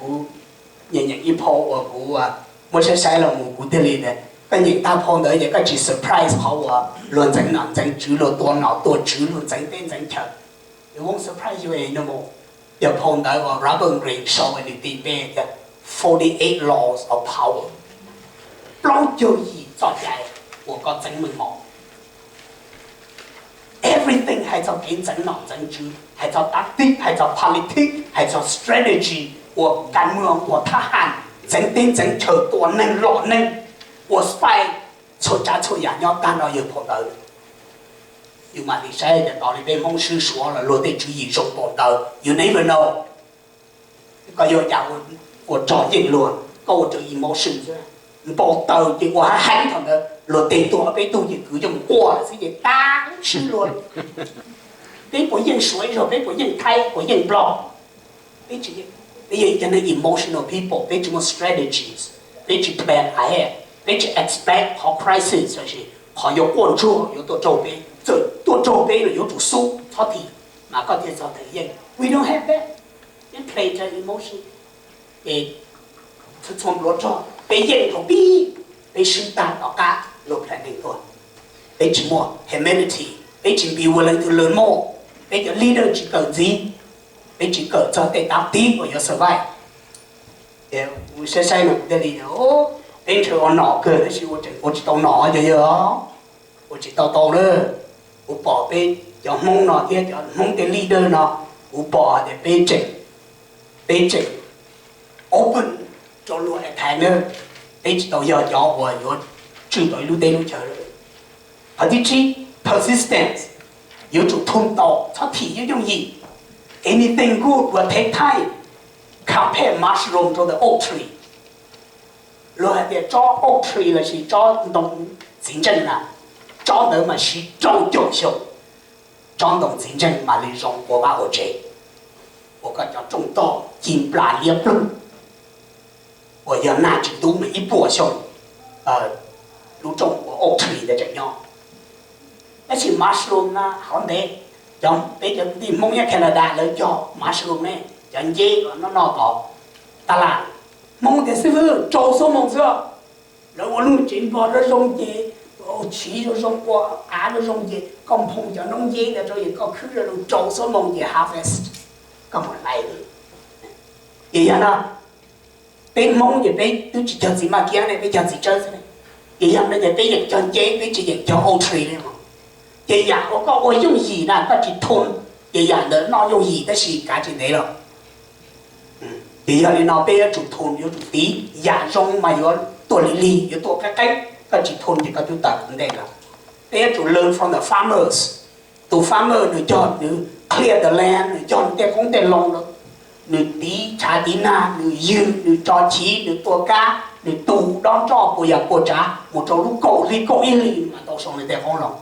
Kuv nyeem nyeem ib phau uas kuv muab saib saib los mus kuv thiaj li tias, koj nyeem tag phau ntawd ces koj tsis surprise qhov uas luag ntxeev nom ntxeev tswv, luag tua nom tua tswv, luag ntxeev teb ntxeev chaw. It won't surprise you anymore. Yog phau ntawd uas Robert Greene sau nws ti npe tias Forty-eight Laws of Power, plaub caug yim txoj cai uas koj txeev meej mom. Everything hais txog kev ntxeev nom ntxeev tswv, hais txog tactic, hais txog politics, hais txog strategy, ua kas muag, ua thab ham, ntxeev teb ntxeev chaw, tua neeg lom neeg, ua spy, txhua tsav txhua yam nyob tag nrho yog phau ntawd. Yus mam li saib tias tos li peb Hmoob swb Suav los luag tej tswv yim zoo npaum ntawd, you never know. Koj yuav cas ua rog yeej luag, koj ua raws emotion xwb. Npau taws ces ua heev thaum ntawd luag tes tuag peb tug ces kwv coj mus quaj lawm xwb ces tag swb luag. Peb puas yeej Suav ib zaug, peb puas yeej Thaib, puas yeej Nplog? Peb tsis yeej. Peb yog cov neeg emotional people, peb tsis muaj strategies, peb tsis plan ahead, peb tsis expect qhov crisis lossis qhov yuav quaj ntsuag yuav tuaj raug peb, txawm tuaj raug peb los yuav tsum xub txhob thi, mas koj thiaj txog thaum yeej. We don't have that. Peb play to emotion. Ces txhua txhua npluav rog peb yeej thaum pib, peb swb tag tom qab luag planning tuaj. Peb tsis muaj humility, peb tsis be willing to learn more, peb cov leader tsis kawm ntxiv, peb tsis kawm txog tej tav tib uas yuav survive. Ces kuv saib saib no kuv thiaj li, peb ntshe ua nom kawg tab sis ua tseem ua tsis tau nom cov yawg, ua tsis tau tau na. Kuv pom peb cov Hmoob no thiab cov Hmoob tej leader no, kuv pom hais tias peb tseem, peb tseem open rau luag attack na, peb tsis tau yog cov uas yuav tswj tau ib lub teb lub chaw. Qhov thib tsib, persistence, yuav tsum thum tau, txhob thim yooj yooj yim. Anything good will take time. Compare mushroom to the oak tree. Luag hais tias tsob oak tree lossis tsob ntoo txiv ntseej na, tsob ntawd mas siv rau caum xyoo, tsob ntoo txiv ntseej mam li zoo ua vaj ua tsev, ua koj cov rooj tog ci nplas liab ploog, uas yog nag tsis ntub mas ib puas xyoo lub rooj ua oak tree ntawd tseem nyob. Tab sis mushroom na hauv ntev, cov peb cov kwv tij Hmoob nyob Canada lawv cog mushroom ne, cov nceb uas noj noj tod, tab laj, Hmoob tias xib fwb rau xuab moos xwb, lawv ua lub tsev npog zoo zoo ces, ua chiv zoo zoo, ua av zoo zoo ces koj nphoo cov noob nceb ntawd rau es koj khwb zoo zoo rau xuab moos ces harvest, koj mus hlais. Ces yog no, peb Hmoob ces peb twb tsis cog txiv maj kiab ne, peb cog txiv tsawb xwb ne. Ces yog no ces peb yeem cog nceb, peb tsis yeem cog oak tree li os. Ces yam uas koj ua yooj yim na koj tsis thum, ces yam ntawd noj yooj yim tab sis kav tsis ntev los. Ces yog li no peb yuav tsum thum, yuav tsum tiv, yam zoo mas yuav tuaj lig lig, yuav tuaj qeeb qeeb, koj tsis thum ces koj twb tawm ntej lawm. Peb yuav tsum learn from the farmers. Tus farmer nws cog, nws clear the land, nws cog nws tej qoob tej loo, nws tiv tshav tiv nag, nws ywg, nws tso chiv, nws tua kab, nws tu dob nroj puas yam puas tsav mus rau lub kaum hli kaum ib hlis mas tau sau nws tej qoob loo.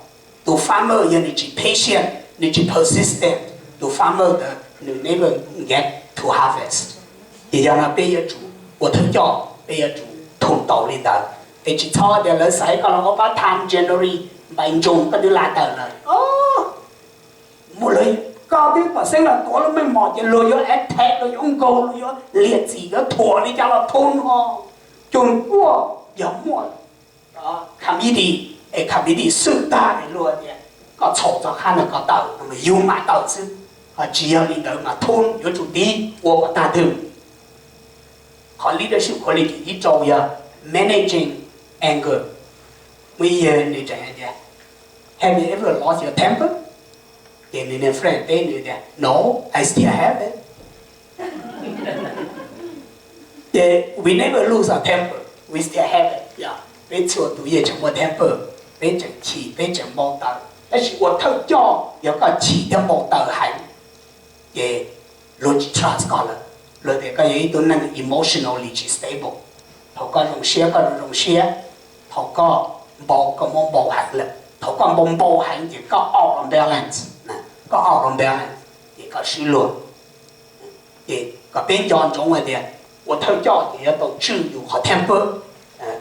Tus farmer yog nws tsis patient, nws tsis persistent, tus farmer ntawd nws never get to harvest. Ces yog no peb yuav tsum ua thawj coj, peb yuav tsum thum tau li ntawd. Es tsis txhob tias lawv xaiv koj los ua part time January, npai ntsoog koj twb la tawm lawm. Muaj lawv, koj twb pom xeeb los tuav lub meej mom ces luag yuav attack, luag yuav nkaug, luag yuav liam txim, yuav thuam li cas los thum os. Cus kuaj yog muaj committee, es committee xwb tag es luag tias koj txhaum txog qhab no koj tawm no mas yus mam tawm xwb. Ho tsis yog li ntawd mas thum, yuav tsum tiv ua kom tag twg. Qhov leadership quality thib rau yog managing anger. Muaj ib yawg nws tseem hais tias, have you ever lost your temper? Ces nws niag friend teb nws tias, no, I still have it. Ces we never lose our temper, we still have it. Peb txhua tus yeej tseem muaj temper, peb tseem chim, peb tseem npau taws. Tab sis ua thawj coj yog koj chim thiab npau taws heev, ces luag tsis trust koj lawm. Luag tias koj yog ib tug neeg emotionally tsis stable. Thaum koj zoo siab koj zoo zoo siab, thaum koj npau koj muab npau heev lawm, thaum koj npau npau heev ces koj out of balance, koj out of balance ces koj swb luag. Ces kom peb nco ntsoov hais tias ua thawj coj ces yuav tau tswj yus qhov temper.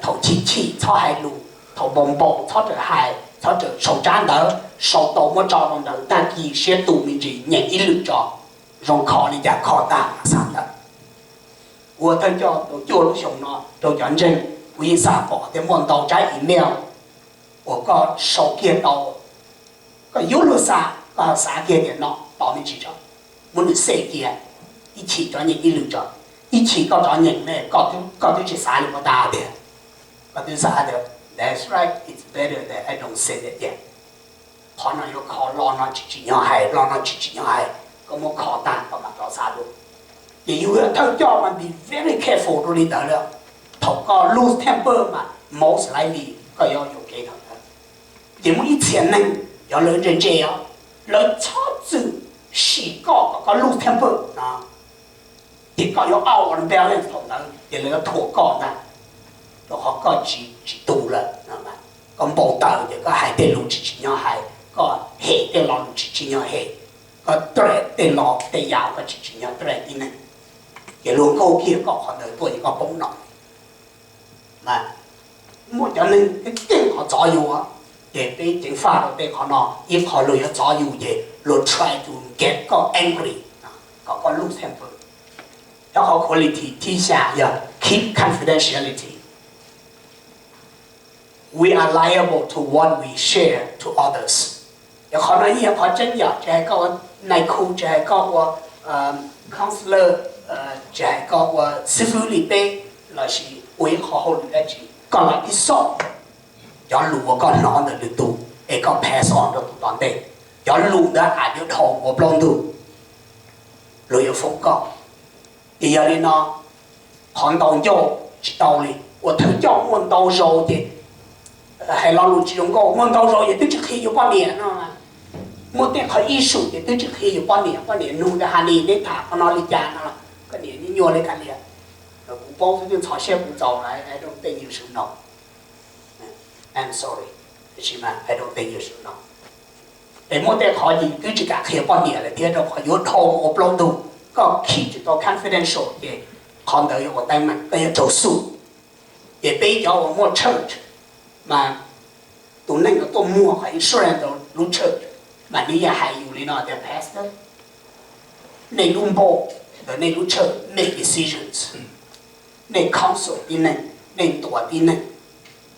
Thaum chim chim txhob hais lus, thaum npau npau txhob rawm hais, txhob rawm sau tsab ntawv, sau tau muab tso rau ntawd, tag kis siab tu me ntsis nyeem ib lwm tso, zoo kho li cas kho tag mas xav ntawd. Kuv ua thawj coj tau cuaj lub xyoo no rau cov ntseeg, kuv yeej xav pom tias muaj ntau tsab email uas koj sau kiag tau, koj yuav luag xa, koj xav kiag tias no tos me ntsis tso, muab nws save cia, ib chim rov nyeem ib lwm tso, ib chim koj rov nyeem ne, koj twb tsis xav li ua tas tiag, koj twb xav tias that's right, it's better that I don't say that yet. Qhov no yuav kho, lo no tsis tsim nyog hais, lo no tsis tsim nyog hais, koj muab kho tag koj mam rov xav dua. Ces yus yog thawj coj mas be very careful rau li ntawd lawm. Thaum koj lose temper mas most likely koj yuav yuam kev thaum ntawd. Ces muaj ib txhia neeg, cov lawv ntse ntse os, lawv txhob txwm sim koj kom koj lose temper no, ces koj yuav out of balance thaum ntawd ces lawv yuav thuam koj ntag, rau qhov koj tsis, tsis tu lawm. Koj npau taws ces koj hais tej lus tsis tsim nyog hais, koj hem tej lo lus tsis tsim nyog hem, koj threat tej lo tej yam koj tsis tsim nyog threat tib neeg, ces luag nkaug kiag koj qhov ntawd tuaj ces koj poob no. Mas muaj cov neeg keej keej qhov txov yus, ces peb ceev faj rau tej qhov no, ib qho luag yuav txov yus ces luag try to get koj angry, kom koj lose temper. Cov qhov quality thib xya yog keep confidentiality. We are liable to what we share to others. Yog qhov no yeej yog qhov tseeb yom, tsis hais koj ua nais khu, tsis hais koj ua counselor, tsis hais koj ua xib fwb li peb, lossis ua ib qho hauj lwm dab tsi, koj lam ib xoj cov lus uas koj hnov ntawm lwm tus es koj pass on rau tus tom ntej, cov lus ntawd aim yuav dhau ua plaub ntug, luag yuav foob koj. Ces yog li no, qhov ntaus ncauj tsis tau li. Ua thawj coj muaj ntau zaus ces hais lo lus tsis zoo nkauj, muaj ntau zaus ces twb tsis qhia yus poj niam no. Muaj tej qhov issue ces twb tsis qhia yus poj niam, poj niam nug tias, Honey, neb tham qhov no li cas no? Koj niam nyuaj nyuaj li kav liam. Kuv paub xwb, twb ntxhov siab kuv txaus lawm, I don't think you should know. I'm sorry, tab sis mas I don't think you should know. Es muaj tej qhov ces twb tsis kam qhia poj niam lawm thiab, rau qhov yuav dhau ua plaub ntug, koj keep tsis tau confidential ces qhov ntawd yuav ua teeb meem, koj yuav raug sue. Ces peb cov uas muaj church mas tus neeg uas tuaj muag qhov insurance rau lub church mas nws yeej hais yus li no tias, Pastor, nej lub board ntawm nej lub church make decisions, nej counsel tib neeg, nej ntuas tib neeg.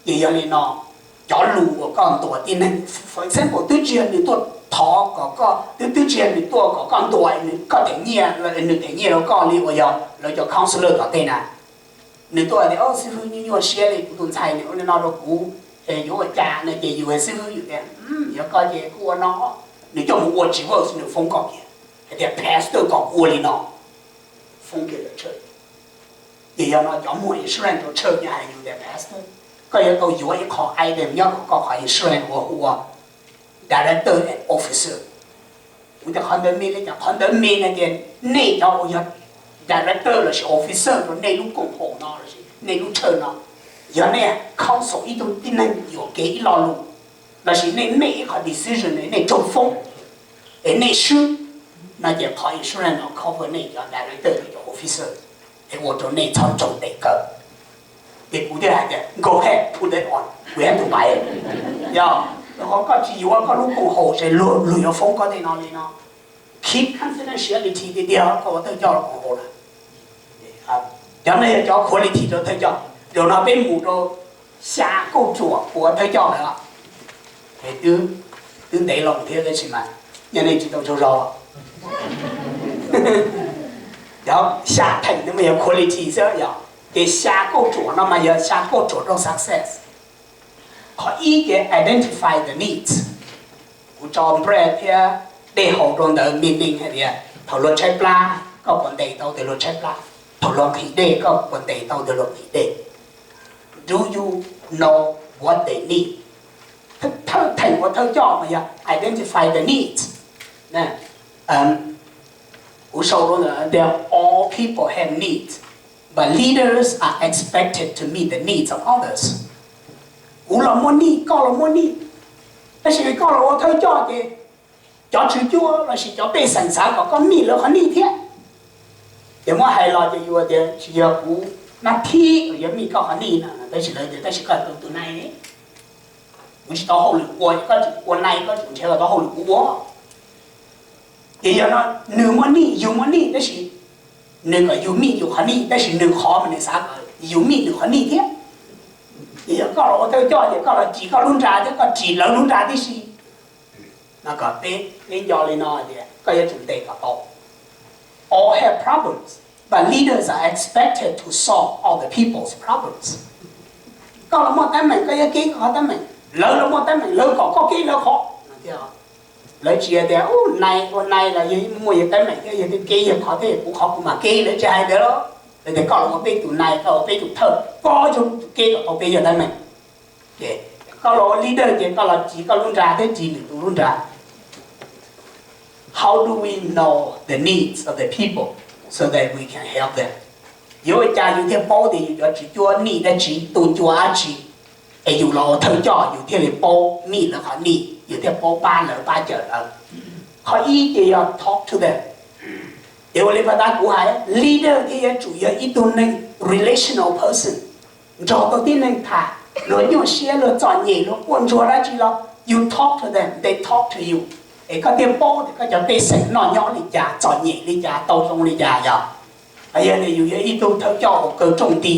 Ces yog li no, cov lus uas koj ntuas tib neeg, for example, twb tsis yog nws tuaj thov kom koj, twb twb tsis yog nws tuaj kom koj ntuas, koj them nyiaj, nws them nyiaj rau koj li uas yog lawv cov counsellor tom tej na. Nws tuaj tias, Au, xib fwb, nyuaj nyuaj siab li, kuv tus ntxhais nws ua li no rau kuv, es yuav ua cas no? Ces yus xib fwb yus tias, Yog koj ces kuj ua no. Nws coj mus ua tsis ua, nws foob koj kiag, hais tias, Pastor kom kuv ua li no, foob kiag lawv tshawj. Ces yog no cov muag insurance rau tshawj yeej hais yus tias, Pastor, koj yuav tau yuav ib qho item nyob rau koj qhov insurance uas hu ua director and officer. Kuv tias, Qhov ntawd mean li cas? Qhov ntawd mean hais tias nej cov uas yog director lossis officer rau nej lub koom haum no lossis nej lub tshawj no, yog nej counsel ib tug tib neeg yuam kev ib lo lus lossis nej make ib qho decision nej raug foob es nej swb no ces qhov insurance no cover nej cov director thiab cov officer es ua rau nej txhob raug tes kawg. Ces kuv thiaj hais tias, Go ahead, put that on, we have to buy it. Yog, rau qhov koj tsis yuav koj lub koom haum ces luag, luag yuav foob koj tej no li no. Keep confidentiality tiag tiag, koj ua thawj coj los koom haum lawm. Cov no yog cov quality rau thawj coj. Zaum no peb mus rau xya kauj ruam ua thawj coj lawm. Twb, twb ntev loo thiab tab sis mas nyob nej tsis tau tsaug zog. Cov xya theem no mas yog quality xwb yog, ces xya kauj ruam no mas yog xya kauj ruam rau success. Qhov ib ces identify the needs. Kuv tso bread thiab dej haus rau ntawd, meaning hais tias thaum luag tshaib plab koj puas ntes tau tias luag tshaib plab, thaum luag nqhis dej koj puas ntes tau tias luag nqhis dej. Do you know what they need? Thawj theem ua thawj coj mas yog identify the needs. Kuv sau rau ntawd tias all people have needs, but leaders are expected to meet the needs of others. Kuv los muaj nij, koj los muaj nij, tab sis koj los ua thawj coj ces cov tswv cuab lossis cov pej xeem xav kom koj meet lawv qhov nij thiab. Ces muab hais los ces yus tias tsis yog kuv nab thib uas yuav meet koj qhov nij no, tab sis lawv tias tab sis koj tus tus nai, kuv tsis tau hauj lwm ua, koj tseem ua nai, koj tseem nrhiav kom tau hauj lwm kuv ua. Ces yog no nws muaj nij yus muaj nij tab sis Nws kom yus meet yus qhov needs, tab sis nws qhov mas nws xav kom yus meet nws qhov needs thiab. Ces yog koj los ua thawj coj ces koj los ris koj lub nra thiab koj ris lawv lub nra tib si. No kom peb, peb nco li no tias koj yuav tsum ntes kom tau. All have problems, but leaders are expected to solve all the people's problems. Koj los muaj teeb meem koj yuav kev koj qhov teeb meem, lawv los muaj teeb meem lawv kom koj kev lawv qhov. Lawv tsis tias nai ua nai los yog muaj yog teeb meem thiab yog kev yog qhov thiab kuv qhov kuv mam kev, lawv tsis hais ntawd. Lawv tias koj los ua peb tus nai, koj ua peb tus thawj, koj yuav tsum kev kom tau peb yog teeb meem. Ces koj los ua leader ces koj los ris koj lub nra thiab ris lwm tus lub nra. How do we know the needs of the people so that we can help them? Yuav ua cas yus thiaj paub tias yus cov tswv cuab needs dab tsi, tu ncua dab tsi, es yus los ua thawj coj yus thiaj li paub meet lawv qhov needs, yus thiaj paub pab lawv pab cawm lawv. Qhov ib ces yog talk to them. Ces ua li pas tab kuv hais, leader thiaj yuav tsum yog ib tug neeg relational person, nrog tau tib neeg tham, luag nyuaj siab luag txom nyem luag quaj ntsuag dab tsi los you talk to them, they talk to you, es koj thiaj paub tias koj cov pej xeem noj nyob li cas, txom nyem li cas, tau zoo li cas yog. Yog li yus yog ib tug thawj coj uas kaw rooj nti,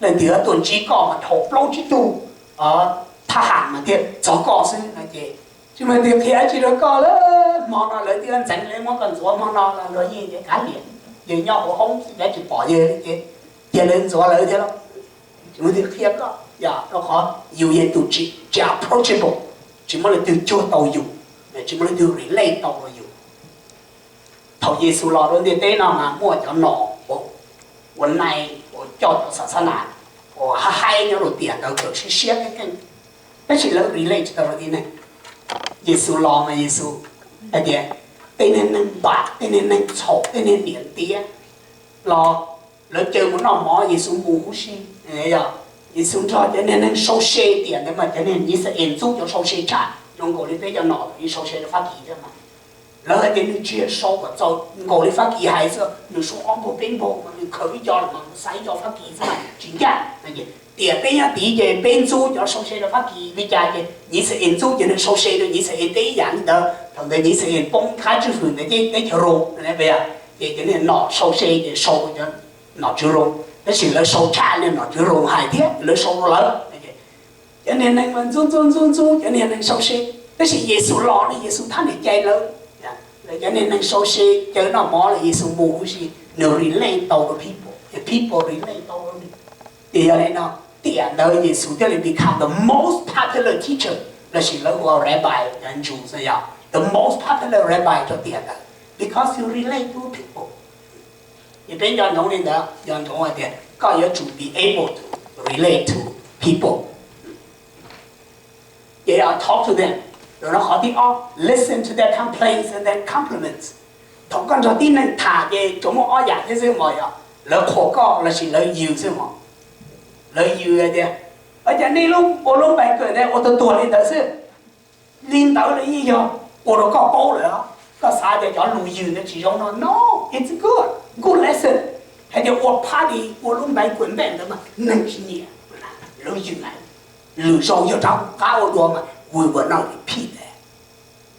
leej twg tuaj ntsib koj mas dhau plaub tsib tug thab ham mas thiaj txog koj xwb no ces tsis muaj leej twg qhia dab tsi rau koj lawm. Hmo no lawv twb ntxeev lawv muab koj ntxuav, hmo no los luag yeej kav liam, yawg nyob hauv hoob xwb cav tsis pom yawg li ces cia lawv ntxuav lawv thiab los tsis muaj leej twg qhia koj, yog rau qhov yus yog tus tsis, tsis approachable, tsis muaj leej twg cuag tau yus, tsis muaj leej twg relate tau rau yus. Thaum Yexus los rau ntiaj teb no mas muaj cov nom uas nai, uas coj cov xav xab nas uas haib haib nyob rau tiam ntawd kawm siab siab kheej kheej, tab sis lawv relate tsis tau rau tib neeg. Yexus los mas Yexus hais tias tej niag neeg npam, tej niag neeg txhaum, tej niag niam ntiav los lawv caw mus noj mov, Yexus mus huv si. Yog Yexus nrog cov niag neeg sau se tiam ntawd mas cov niag nyiv xa es ntxub cov sau se tshaj, zoo nkaus li peb cov nom ib sau se rau Fab Kis thiab mas lawv hais tias nws tsis yog sau kom txaus nkaus li Fab Kis hais xwb, nws sau ob npaug peb npaug mas nws khaws ib co los mas xa ib co Fab Kis xwb mas tsis ncaj. Tiam peb nyob tid ces peb ntxub cov sau se rau Fab Kis li cas ces nyiv xa es ntxub cov neeg sau se rau nyiv xa es teb ib yam li ntawd. Thaum ntawd nyiv xa es poob qab tswj hwm ntawd ces teb chaws Roos, ces cov niag nom sau se ces sau cov nom tswv Roos, tab sis lawv sau tshaj niag nom tswv Roos hais thiab lawv sau rau lawv. Cov niag neeg mas ntxub ntxub ntxub ntxub cov niag neeg sau se, tab sis Yexus los no Yexus thab niam cai lawv. Cov niag neeg sau se caw noj mov los Yexus mus huv si, nws relate tau rau people, people relate tau rau nws. Ces yog li no, tiam ntawd Yexus thiaj li become the most popular teacher, lossis lawv hu ua rabbi, cov Jews yog the most popular rabbi rau tiam ntawd, because you relate to people. Ces peb nco ntsoov li ntawd, nco ntsoov hais tias koj yuav tsum be able to relate to people. Ces talk to them. Qhov thib ob, listen to their complaints and then compliments. Thaum koj nrog tib neeg tham ces tsuas muaj ob yam thiab xwb mog, yog lawv qhuas koj lossis lawv yws xwb mog. Lawv yws tias, ua cas nej lub, ua lub npaim kawm ntawd ua tuag tuag li ntawd xwb. Li ntawd los yeej yog ua rau koj paub lawm, koj xav tias cov lus yws ntawd tsis zoo no. No, it's good, good lesson. Hais tias ua party, ua lub npaim kawm ntawd mas neeg tsis nyiam, lawv yws hais, lwm zaus yog rov qab ua dua mas we will not repeat that.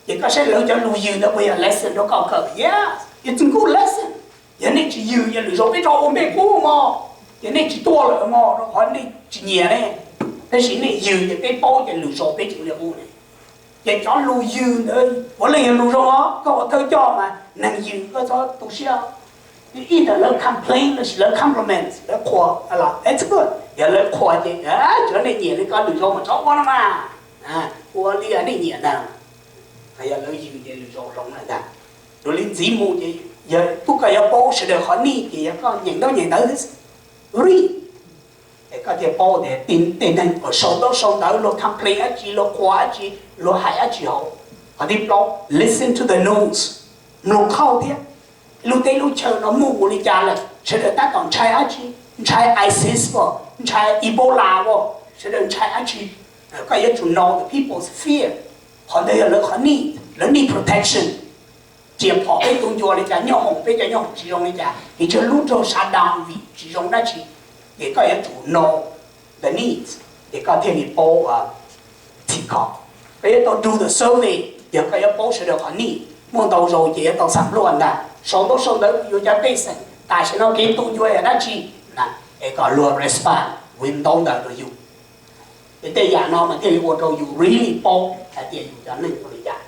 Ces koj saib lawv cov lus yws ntawd puas yog lesson rau koj kawm? Yes, it's a good lesson. Yog nej tsis yws ces lwm zaus peb rov ua npej qub mog, ces nej tsis tuaj lawm mog, rau qhov nej tsis nyiam ne. Tab sis nej yws ces peb paub ces lwm zaus peb tsis ua li qub ne. Ces cov lus yws ntawd puav leej yog lus zoo os, koj ua thawj coj mas neeg yws koj txhob tu siab. Ib ntawm lawv complain lossis lawv compliments, lawv qhuas los it's good, yog lawv qhuas ces cov nej nyiam li koj lwm zaus mas txhob ua no mas, ua li nej nyiam ntag. Yog lawv yws ces lwm zaus hloov lawm ntag. Dua li ntxiv mus ces yog tub koj yuav paub sawv daws qhov nij ces yog koj nyeem ntaub nyeem ntawv xwb, read, es koj thiaj paub tias tej neeg uas sau ntaub sau ntawv luag complain dab tsi, luag qhuas dab tsi, luag hais dab tsi hauv. Qhov thib plaub, listen to the news, mloog khauj thiab. Lub teb lub chaw no mus mus li cas lawm, sawv daws tab tom ntshai dab tsi? Ntshai ISIS os, ntshai Ebola os, sawv daws ntshai dab tsi? Koj yuav tsum know the people's fear. Qhov ntawd yog lawv qhov nij, lawv nij protection. Cia phom peb tus ncua li cas, nyob hoom peb cov nyob hoom tsis zoo li cas, ces tsawg lub nroog shutdown vim tsis zoo dab tsi, ces koj yuav tsum know the needs, ces koj thiaj li paub txhim kho. Koj yuav tau do the survey, yog koj yuav paub sawv daws qhov nij. Muaj ntau zaus ces yuav tau xam luaj ntag, sau ntaub sau ntawv yuav cov pej xeem, Tam sim no kev tu ncua yog dab tsi? Es kom luag respond window ntawd rau yus. Es tej yam no mas thiaj li ua rau yus really paub hais tias yus cov neeg ua li cas.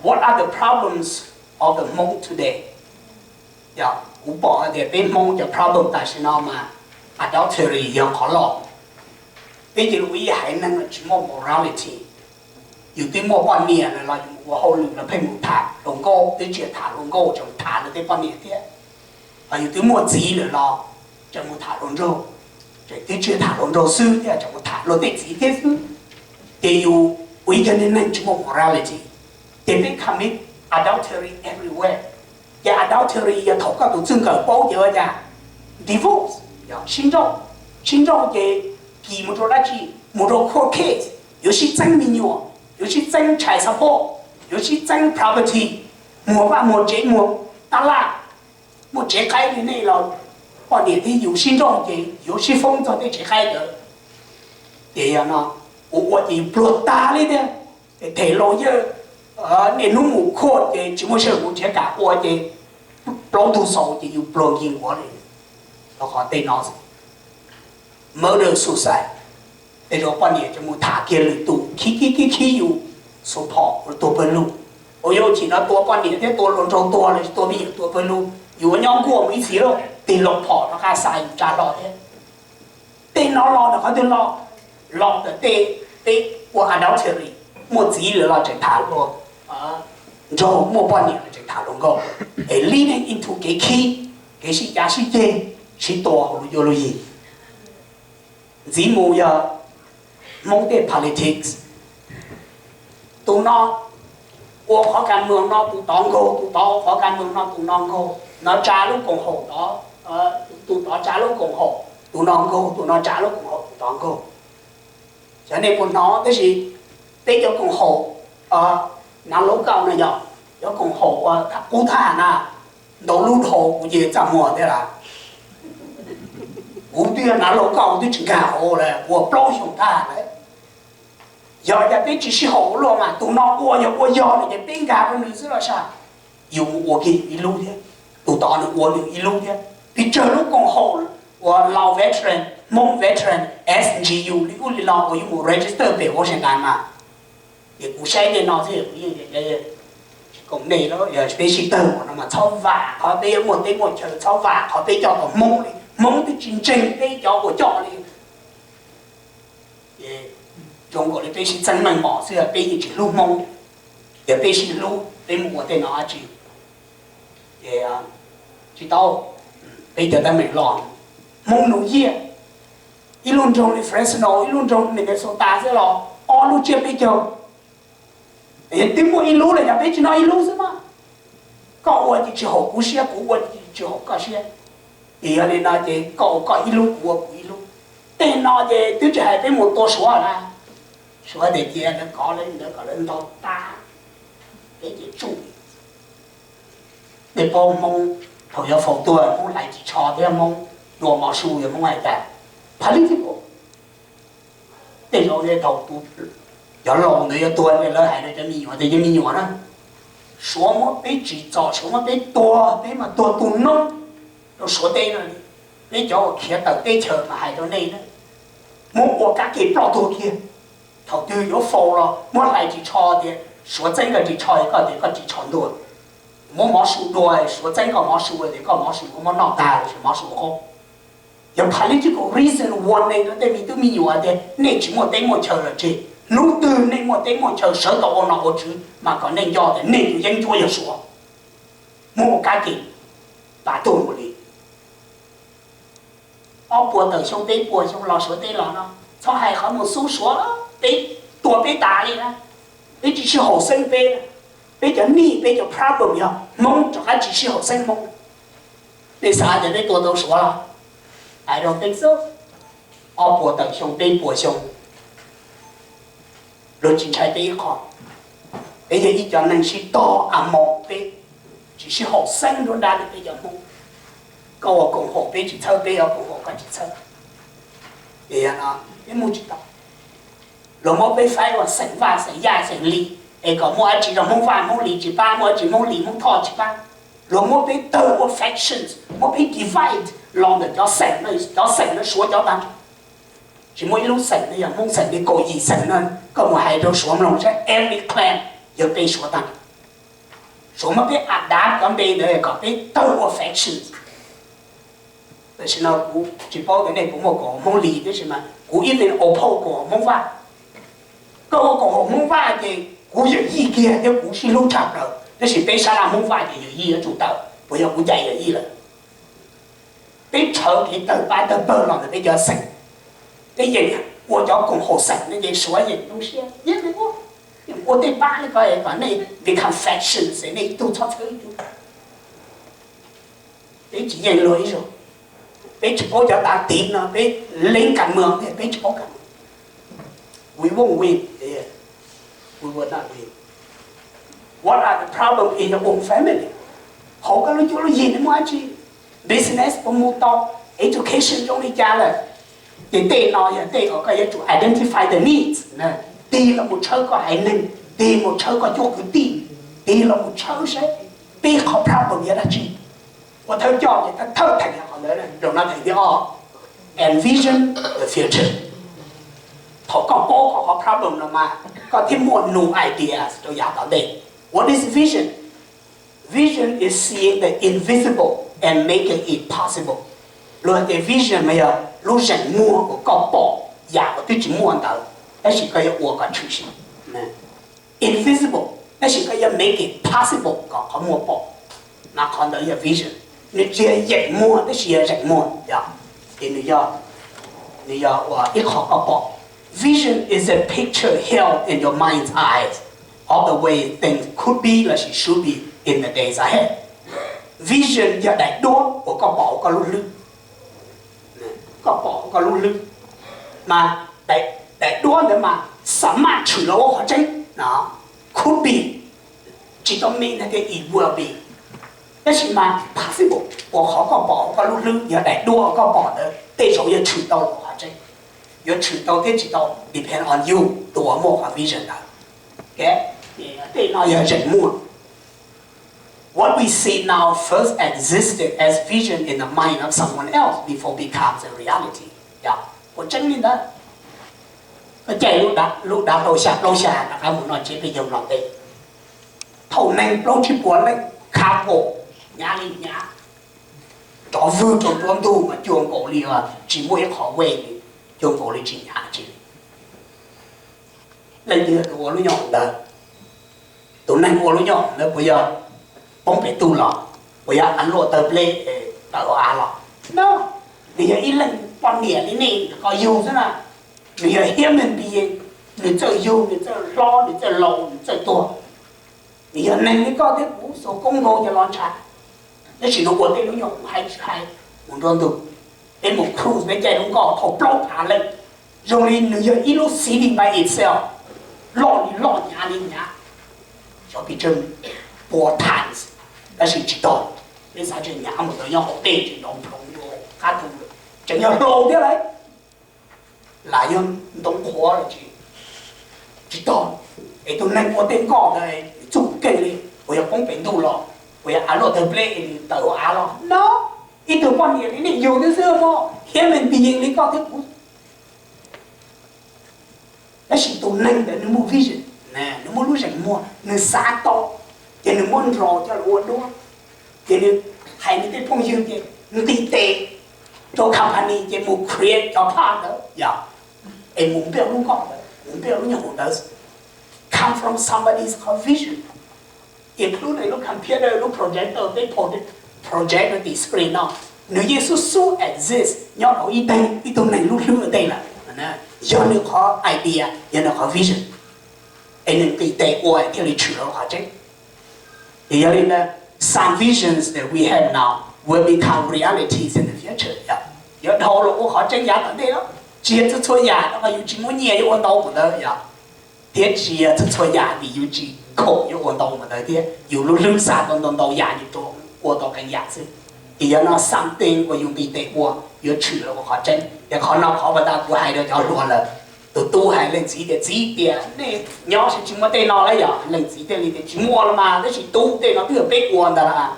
What are the problems of the Hmong today? Yog kuv pom hais tias peb Hmoob cov problem tam sim no mas adultery yog qhov loj. Peb cia li ua ib haiv neeg tsis muaj morality. Yus twb muaj poj niam lawm los yus mus ua hauj lwm los pheej mus tham hluas nkauj, twb tsis tham hluas nkauj, tseem tham luag tej poj niam thiab. Hos yus twb muaj txiv lawm los tseem mus tham hluas nraug, tseem twb tsis tham hluas nraug xwb thiab tseem mus tham luag tej txiv thiab xwb. Ces yus ua ib co neeg tsis muaj morality, ces peb commit adultery everywhere. Ces adultery yog thaum koj tus txij nkawm paub ces ua cas? Divorce, yog sib nrauj. Sib nrauj ces kis mus rau dab tsi? Mus rau court case, yuav sib txeeb me nyuam, yuav sib txeeb child support, yuav sib txeeb property, muag vaj muag tsev, muag tab laj, muaj tsev qaib li nej los poj niam thiab yus sib nrauj ces yuav sib foob txog tej tsev qaib ntawd. Ces yog no, ua ua ces pluag tag li thiab. Them laus yawg, niaj hnub mus court ces tsis muaj sij hawm mus nrhiav kam ua ces plaub ntug xaus ces yus pluag nkig nkuav li. Rau qhov tej no xwb, murder suicide. Tej zaum poj niam tseem mus tham kiag lwm tus khib khib khib khib yus, xus phom ua tuag pawg lug. Ua yuav chim no tua poj niam thiab tua hluas nraug tuag los sis tua me nyuam tuag pawg lug, yus ua nyob nkuaj mus ib txhis lauj, tig loo phom rov qab xa yus tsa hlo thiab. Tej no los ntawm qhov twg los? Los ntawm tej peb ua adultery, muaj txiv lawm los tseem tham hluas nraug, muaj poj niam los tseem tham hluas nkauj, es leading into kev khib, kev sib cav sib ceg, sib tua hauv lub cuab lub yig. Ntxiv mus yog Hmoob tej politics. Tus no ua qhov kas moos no tus tod nkaug, tus tod ua qhov kas moos no tus no nkaug, no tsa lub koom haum tod, tus tod tsa lub koom haum, tus no nkaug, tus no tsa lub koom haum, tus tod nkaug. Xyov nej puas hnov, tab sis peb cov koom haum, nav laub kauj no yog cov koom haum uas qub thaj na, ntau lub dhau kuv ces txaj muag thiab lawm. Kuv twb yog nav laub kauj twb tsis nkag hauv lawm, ua plaub xyoo thaj lawm. Yog cas peb tsis sib haum ua luaj mas tus no ua yog ua yog no ces peb nkag rau nws xwb los sav. Yus mus ua kiag yus ib lub thiab, tus tod nws ua nws ib lub thiab. Peb tsawg lub koom haum uas Lao veteran, Hmoob veteran, S N G U li ub li no uas yus mus register pem Washington mas. Ces kuv saib tej no xwb kuv yeej tsis koom nej lawm, yog peb sib tawg ua no mas txhob vam qhov peb muaj teb muaj chaw, txhob vam qhov peb coj tau Hmoob li, Hmoob twb tsis ntseeg peb cov uas coj li. Ces zoo nkaus li peb sib txeeb meej mom xwb, peb yeej tsis hlub Hmoob. Yog peb sib hlub peb mus ua tej no dab tsi? Ces tsis tau, peb cov teeb meem loj, Hmoob New Year, ib lub nroog li Fresno, ib lub nroog Minnesota xwb los ob lub tsiab peb caug. Twb muaj ib lub los yog peb tsis noj ib lub xwb mas. Koj ua ces tsis haum kuv siab, kuv ua ces tsis haum koj siab. Ces yog li no ces koj ua koj ib lub, kuv ua kuv ib lub. Tej no ces twb tsis hais peb mus tua Suav na. Suav tias cia lawv kov lawv ntawd kom lawv ntau tas, peb ces tsuj. Nej paub Hmoob thaum yuav faus tuag Hmoob hlais ris tsho thiab Hmoob dua mov su, yog Hmoob hais tias political. Tej zaum thaum tus cov laus ntawd yuav tuag lawv hais rau cov me nyuam tias, cov me nyuam na, Suav muab peb tsim txom, Suav muab peb tua, peb mas tuag tu noob rau Suav teb no li. Peb cov uas khiav tawm teb chaws mas hais rau nej na, muab ua kab ke ploj tuag kiag. Thaum twg yuav faus los muab hlais ris tsho tias Suav txeeb koj ris tsho, koj tias koj ris tsho ntuag. Muab mov su dua, Suav txeeb koj mov su tias koj mov su koj muab noj tag los sis mov su qaub. Yog political reason ua neeg rau tej me tub me nyuam tias nej tsis muaj teb muaj chaw los tseg, hnub twg nej muaj teb muaj chaw sawv tau ua nom ua tswv mas kom nej nco tias nej tus yeeb ncuab yog Suav. Muab ua kab ke, pas tuag mus li. Ob puas tawm xyoo peb puas xyoo los Suav teb los no, txhob hais qhov mus xub Suav, peb tua peb tas li na. Peb tsis sib haum xeeb peb, peb cov nij peb cov problem yog Hmoob rov qab tsis sib haum xeeb Hmoob. Nej xav tias peb tua tau Suav los? I don't think so. Ob puas tawm xyoo peb puas xyoo, luag tsis ntshai peb ib qho. Peb yog ib cov neeg sib tog a mos, peb tsis sib haum xeeb nruab nrab li peb cov Hmoob. Koj ua koom haum peb tsis txhawb, peb ua koom haum koj tsis txhawb. Peb mus tsis tau. Luag muab peb faib ua xeem Vaj xeem Yaj xeem Lis, es kom muaj dab tsi rau Hmoob Vaj Hmoob Lis tsis pab, muaj dab tsi Hmoob Lis Hmoob Thoj tsis pab. Luag muab peb tawg ua factions, muab peb divide los ntawm cov xeem no, cov xeem no Suav cov tag. Tsis muaj ib lub xeem no yog Hmoob xeem li kaum yim xeem no, koj mus hais rau Suav mloog saib, every clan yog peb Suav tag. Suav muab peb adapt cov npe ntawd kom peb tawg ua factions. Tam sim no kuv tsis paub tias nej puas muaj kaum hau Hmoob Lis, tab sis mas kuv ib txwm oppose kaum hau Hmoob Vaj. Koj ua kaum hau Hmoob Vaj ces kuv yawm yij kiag thiab kuv sib hlub tshaj plaws, tab sis peb sab laj Hmoob Vaj ces yawm yij yuav tsum tawm, puas yog kuv cais yawm yij lawm? Peb tshawv kev tawg pab tawg pawg los ntawm peb cov xeem. Peb yeem ua cov koom haum xeem no ces Suav yeem zoo siab, yeej ua, yeej ua tej pab li ko kom nej become factions, nej ib tug txhob txhawb ib tug. Peb tsis yeem luag ib zaug. Peb tsis paub cov tav tiv no, peb leej kas mws, peb tsis paub kas mws. We won't win. We will not win. What are the problem in your own family? Hauv koj lub cuab lub yig nej muaj dab tsi? Business puas mus tau? Education zoo li cas lawm? Ces tej no yog tej uas koj yuav tsum identify the needs. Tig los mus tshawb koj haiv neeg, tig mus tshawb koj cuab kwv tij, tig los mus tshawb saib peb qhov problem yog dab tsi. Ua thawj coj ces thawj thawj theem qhov ntawd, zaum no theem thib ob, envision the future. Thaum koj paub koj qhov problem no mas koj thiaj muaj new ideas rau yav tom ntej. What is vision? Vision is seeing the invisible and making it possible. Luag tias vision mas yog lub zeem muag uas koj pom yam uas twb tsis muaj ntawd, tab sis koj yuav ua kom tshwm sim. Invisible, tab sis koj yuav make it possible kom qhov muag pom. Mas qhov ntawd yog vision. Nws tsis yog yeem muag, tab sis yog zeem muag, yog, ces nws yog, nws yog ua ib qho koj pom. Vision is a picture held in your mind's eyes of the way things could be lossis should be in the days ahead. Vision yog daim duab uas koj pom hauv koj lub hlwb. Koj pom hauv koj lub hlwb, mas daim duab ntawd mas xa maj tshwm los ua qhov tseeb no. Could be, tsis tau mean tias it will be, tab sis mas possible, uas qhov koj pom hauv koj lub hlwb yog daim duab koj pom ntawd tej zaum yuav tshwm tau ua qhov tseeb. Yuav tshwm tau thiab tsis tau depend on you, tus uas muaj qhov vision ntawd. Tej no yog zeem muag. What we see now first existed as vision in the mind of someone else before becomes a reality. Yog, ua tseeb li ntawd. Koj caij lub dav hlau xya plaub xya rov qab mus noj tsiab peb caug los ntej, thaum neeg plaub tsib puas leej couple, hnyav li hnyav, rov vwg rau nruab ntug mas cuag nkaus li tsis muaj ib qho vej li, cuag nkaus li tsis hnyav tsi li. Leej twg tus ua lub nyuag hoom ntawd? Tus neeg ua lub nyuag hoom ntawd puas yog poob pem ntuj los? Puas yog av luaj tawg pleb tawm hauv av los? No, nws yog ib leeg poj niam li nej ko yug xwb na. Nws yog human being, nws txawj yug, nws txawj hlob, nws txawj laus, nws txawj tuag. Nws yog neeg li koj thiab kuv, xav koob nkaus ces los ntshav. Tab sis nws ua tej lub nyuag hoom haib tsis haib mus nruab ntug. Peb mus cruise, peb caij lub nkoj thauj plaub phav leej, zoo li nws yog ib lub city by itself, loj li loj, hnyav li hnyav. Xyov pis tsawg pua times, tab sis tsis tog. Peb xav tseem hnyav mus tau nyob hauv dej tseem nrov nploov rau qab tu, tseem yog hlau thiab lauj. Lam yog ntoo qhuav los tsis, tsis tog. Es tus neeg ua tej nkoj ntawd txuj keej li, puas yog poob pem ntuj los? Puas yog av luaj tawg pleb es nws tawm hauv av los? No, ib tug poj niam li nej yug twb xwb mog, human being li koj thiab kuv. Tab sis tus neeg ntawd nws muaj vision, nws muaj lub zeem muag, nws xav tau, ces nws muab nrog coj los ua duab. Ces nws hais nws tej phooj ywg ces nqis tes rau company ces mus create cov part ntawd, yog, es mus build lub nkoj ntawd, mus build lub nyuag hoom ntawd. Come from somebody's vision. Including lub computer, lub projector, peb project rau tim screen no, nws yeej xub xub exist nyob hauv ib tug, ib tug neeg lub hlwb ua ntej lawm. Yog nws qhov idea, yog nws qhov vision, es nws nqis tes ua thiaj li tshwm lawm qhov tseeb. Ces yog li ntawd, some visions that we have now will become realities in the future. Yuav dhau los ua qhov tseeb yav tom ntej lawm. Tsis yog txhua txhua yam rau qhov yus tsis muaj nyiaj yuav ua ntau mus ntawd, yog, thiab tsis yog txhua txhua yam vim yus tsis khoom yuav ua ntau mus ntawd thiab, yus lub hlwb xav tau ntau ntau yam yus rov ua tau qee yam xwb. Ces yog no something uas yus nqis tes ua yuav tshwm los ua qhov tseeb. Ces qhov no qhov uas kuv hais rau cov hluas lawm, tus tub hais leej txiv tias, txiv tias nej nyob saib tsis muaj tej no lawm, yog leej txiv thiaj li tias tsis muaj los mas, tab sis tub, tej no twb yog peb ua ntawd lawm.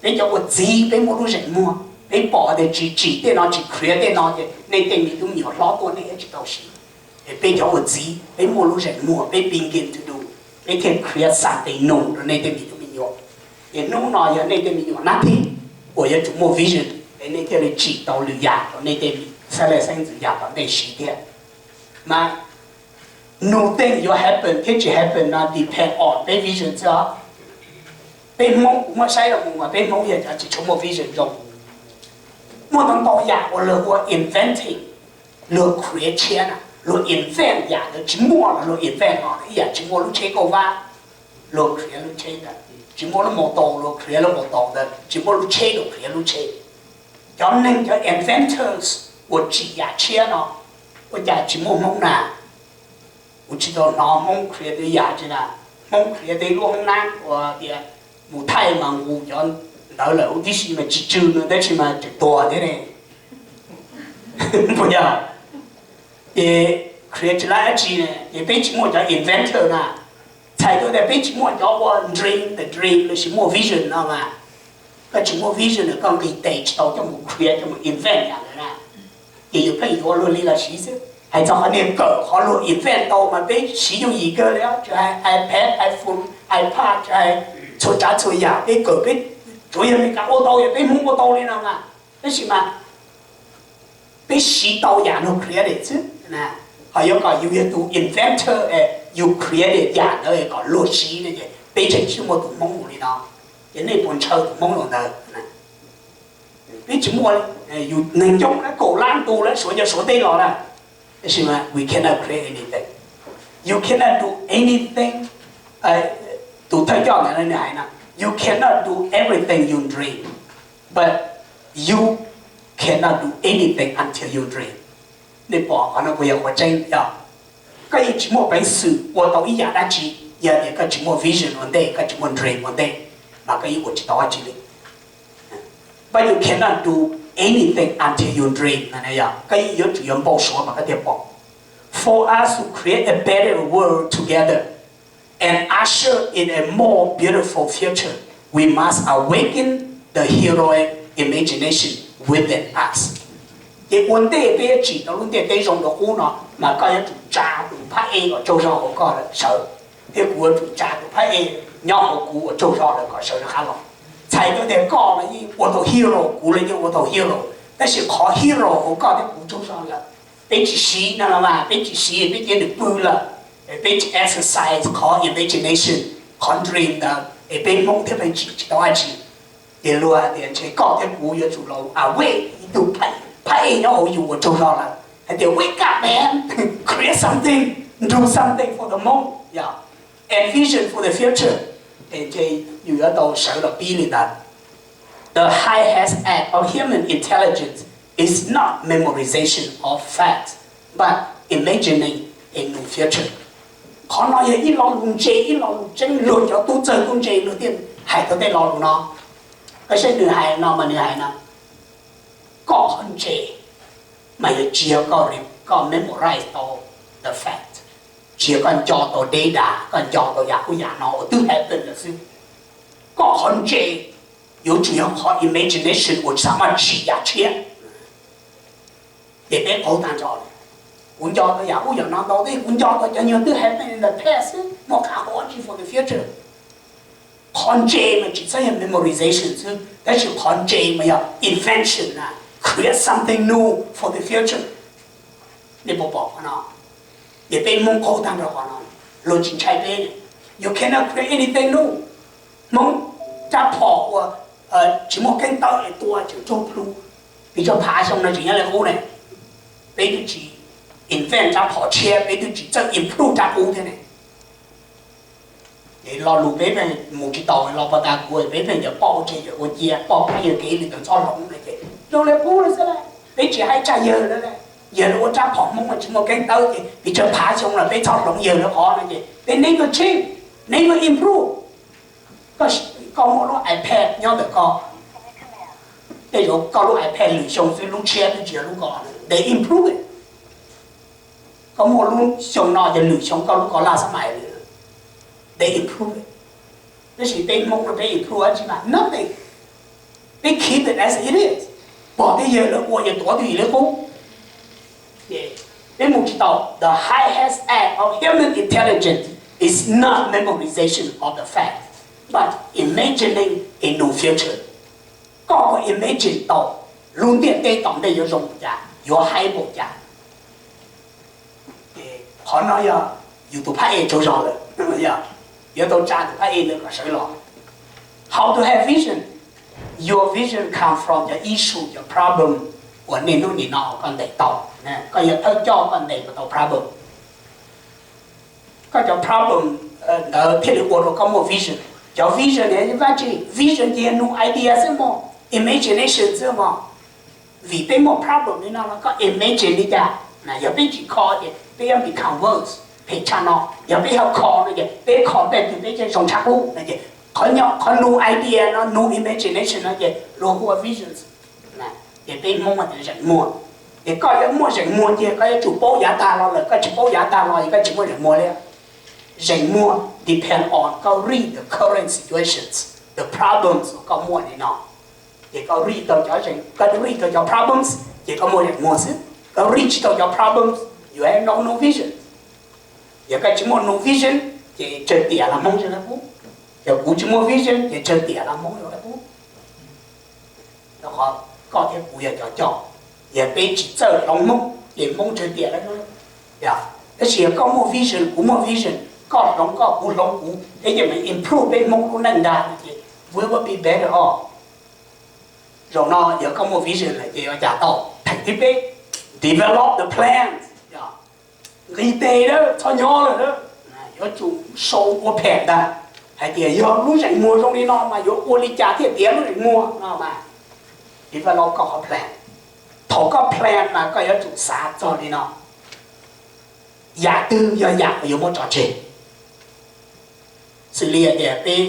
Peb cov ua txiv peb muaj lub zeem muag, peb pom tias tsis tsim tej no tsis create tej no ces nej tej me tub me nyuam hlob tuaj nej tsis tau siv. Es peb cov ua txiv peb muaj lub zeem muag, peb begin to do, peb thiaj create something new rau nej tej me tub me nyuam. Ces hnub no yog nej tej me nyuam nab thib uas yuav tsum muaj vision, es nej thiaj li tsim tau lwm yam rau nej tej xeeb leej xeeb ntxwv yav tom ntej siv thiab. Mas new thing yuav happen thiab tsis happen no depend on peb vision xwb os. Peb Hmoob, kuv muab saib los mus mas peb Hmoob yog cov tsis tshua muaj vision zoo. Muaj ntau ntau yam uas luag ua inventing, luag create tshiab na, luag invent yam ntawd tsis muaj los luag invent los ib yam tsis muaj lub tsheb kauj vab, luag create lub tsheb ntawd, tsis muaj lub mos taus luag create lub mos taus ntawd, tsis muaj lub tsheb luag create lub tsheb. Cov neeg cov inventors uas tsim yam tshiab no ua cas tsis muaj Hmoob na? Kuv tsis tau hnov Hmoob create tej yam tsi na. Hmoob create tej lub hoob nab uas tias mus thaij mas nqus cov ntawd lawm huv tib si mas tsis tsw no tab sis mas tseem tuag thiab ne. Puas yog? Ces create tsis laib dab tsi ne, ces peb tsis muaj cov inventor na. Txhais tau tias peb tsis muaj cov ua dream the dream lossis muaj vision no mas. Koj tsis muaj vision koj nqis tes tsis tau coj mus create coj mus invent yam ntawd na. Ces yus pheej yuav luag li los siv xwb. Hais txog qhov niag kawm qhov luag invent tau mas peb siv yooj yim kawg li, tsis hais iPad, iPhone, iPad, tsis hais txhua tsav txhua yam peb kawm peb tsuas yog Meskas ua tau, yog peb Hmoob ua tau li no mas. Tab sis mas peb siv tau yam luag create xwb. Ho yuav kom yus yog tus inventor es yus create yam ntawd kom luag siv no ces peb tseem tsis muaj tus Hmoob mus li no. Ces nej puas ntshaw tus Hmoob los ntawd? Peb tsis muaj li. Yus neeg coob lawm, kaum lab tus lawm, Suav cov Suav teb los na. Tab sis mas we cannot create anything. You cannot do anything. Tus thawj coj ntawd nws hais no, you cannot do everything you dream, but you cannot do anything until you dream. Nej pom qhov no puas yog qhov tseeb? Yog. Koj yeej tsis muaj peev xwm ua tau ib yam dab tsi yog tias koj tsis muaj vision ua ntej, koj tsis muaj dream ua ntej, mas koj yeej ua tsis tau dab tsi li. But you cannot do anything until you dream. Yog koj yeej yuav tsum yuav npau suav mas koj thiaj pom. For us to create a better world together and usher in a more beautiful future, we must awaken the heroic imagination within us. Ces ua ntej peb yuav tsim tau lub ntiaj teb zoo dua qub no mas koj yuav tsum tsa tus phab ej kom tsaug zog hauv koj sawv, thiab kuv yuav tsum tsa tus phab ej nyob hauv kuv uas tsaug zog lawm kom sawv rov qab los. Txhais tau tias koj los yeej ua tau hero, kuv los yeej ua tau hero, tab sis qhov hero hauv koj thiab kuv tsaug zog lawm, peb tsis siv no los mas peb tsis siv, peb cia nws pw lawm, peb tsis exercise qhov imagination, qhov dream ntawd es peb Hmoob thiaj pheej tsim tsis tau dab tsi. Ces luag hais tias ntshe koj thiab kuv yuav tsum los awake, ib tug phab ej nyob hauv yus uas tsaug zog lawm hais tias wake up man, create something, do something for the Hmoob, and vision for the future. Ces ntshe yus yuav tau sawv los pib li ntawd. The highest act of human intelligence is not memorization of facts, but imagining a new future. Qhov no yog ib lo lus ntse, ib lo lus tseeb, luag cov tub txawg tub ntse luag thiaj hais tau tej lo lus no. Koj saib nws hais no mas nws hais no, koj qhov ntse mas yog tsis yog koj memorize tau the fact, tsis yog koj nco tau data, koj nco tau yam ub yam no uas twb happen lawm xwb. Koj qhov ntse yuav tsum yog qhov imagination uas xam maj tsim yam tshiab. Ces peb qaug tag nrho li. Kuv nco tau yam ub yam no ntau, kuv nco tau cov nyuag twb happen in the past xwb, muaj qab hau dab tsi for the future. Qhov ntse mas tsis txhob yog memorization xwb, tab sis qhov ntse mas yog invention na, create something new for the future. Nej puas pom qhov no? Ces peb Hmoob qaug tag nrho qhov no, luag tsis ntshai peb. You cannot create anything new. Hmoob rab phom uas tsis muaj keeb tawb es tua tseem tsaug plhu, pes tsawg phav xyoo no tseem nyob li qub ne. Peb twb tsis invent rab phom tshiab, peb twb tsis txawj improve rab qub thiab ne. Ces lo lus peb pheej mus tsis taus, los pas tas kuv peb pheej cov poj ua tseg cov ua cia, poj pheej yog kev li ntawd txhob hloov no ces zoo li qub lawm xwb lauj. Peb tsis hais tsaj yawg lawm, yawg lawv ua rab phom Hmoob tsis muaj keeb tawb ces pes tsawg phav xyoo los peb txhob hloov yawg lawv qhov no ces peb never change, never improve. Koj muaj lub iPad nyob ntawm koj, tej zaum koj lub iPad lwm xyoo xwb, lub tshiab twb tsis yog lub ko, they improve it. Koj muaj lub xyoo no ces lwm xyoo koj lub ko laj xab mais li, they improve it. Tab sis peb Hmoob no peb improve dab tsi mas nothing. Peb keep it as it is, pom tej yawg lawv ua ces tuav twj ywm li qub. Peb mus tsis tau. The highest act of human intelligence is not memorization of the fact, but imagining a new future. Koj puas imagine tau lub ntiaj teb tom ntej yuav zoo npaum cas, yuav haib npaum cas? Qhov no yog yus tus phab ej tsaug zog lawm, yog yuav tau tsa tus phab ej ntawd kom sawv los. How to have vision? Your vision come from your issue, your problem uas niaj hnub nim no koj ntes tau. Koj yog thawj coj koj ntes tau problem. Koj cov problem ntawd thiaj li ua rau koj muaj vision. Cov vision ne, vaj tse vision ces nug idea xwb mog, imagination xwb mog. Vim peb muaj problem li no no koj imagine li cas? Yog peb tsis kho ces peb yuav become worse, phem tshaj no. Yog peb ho kho no ces peb kho tej twg peb thiaj zoo tshaj qub no ces qhov nug idea no, nug imagination no ces luag hu ua visions. Ces peb Hmoob mas tias zeem muag. Ces koj yuav muaj zeem muag ces koj yuav tsum paub yav tag los lawm, koj tsis paub yav tag los ces koj tsis muaj zeem muag li. Zeem muag depend on koj read the current situations, the problems uas koj muaj li no. Ces koj read tau cov, koj read tau cov problems ces koj muaj zeem muag xwb. Koj read tsis tau cov problems, you have no no vision. Yog koj tsis muaj no vision ces tsawg tiam los Hmoob zoo li qub. Yog kuv tsis muaj vision ces tsawg tiam los Hmoob zoo li qub. Rau qhov koj thiab kuv yog cov coj, yog peb tsis txawj hloov Hmoob ces Hmoob tsawg tiam lawm. Tab sis yog koj muaj vision, kuv muaj vision, koj hloov koj, kuv hloov kuv, peb ces mam improve peb Hmoob lub neej ntag no ces we will be better off. Zaum no yog koj muaj vision lawm ces yuav cas tau. Theem thib peb, develop the plan. Nqis tes lawm, txhob nyob lawm, yuav tsum sau ua phem ntag hais tias yog lub zeem muag zoo li no mas yuav ua li cas thiaj tiav lub zeem muag no mas. Develop koj qhov plan. Thaum koj plan mas koj yuav tsum xav txog li no, yam twg yog yam uas yuav muab tso tseg. Xws li hais tias peb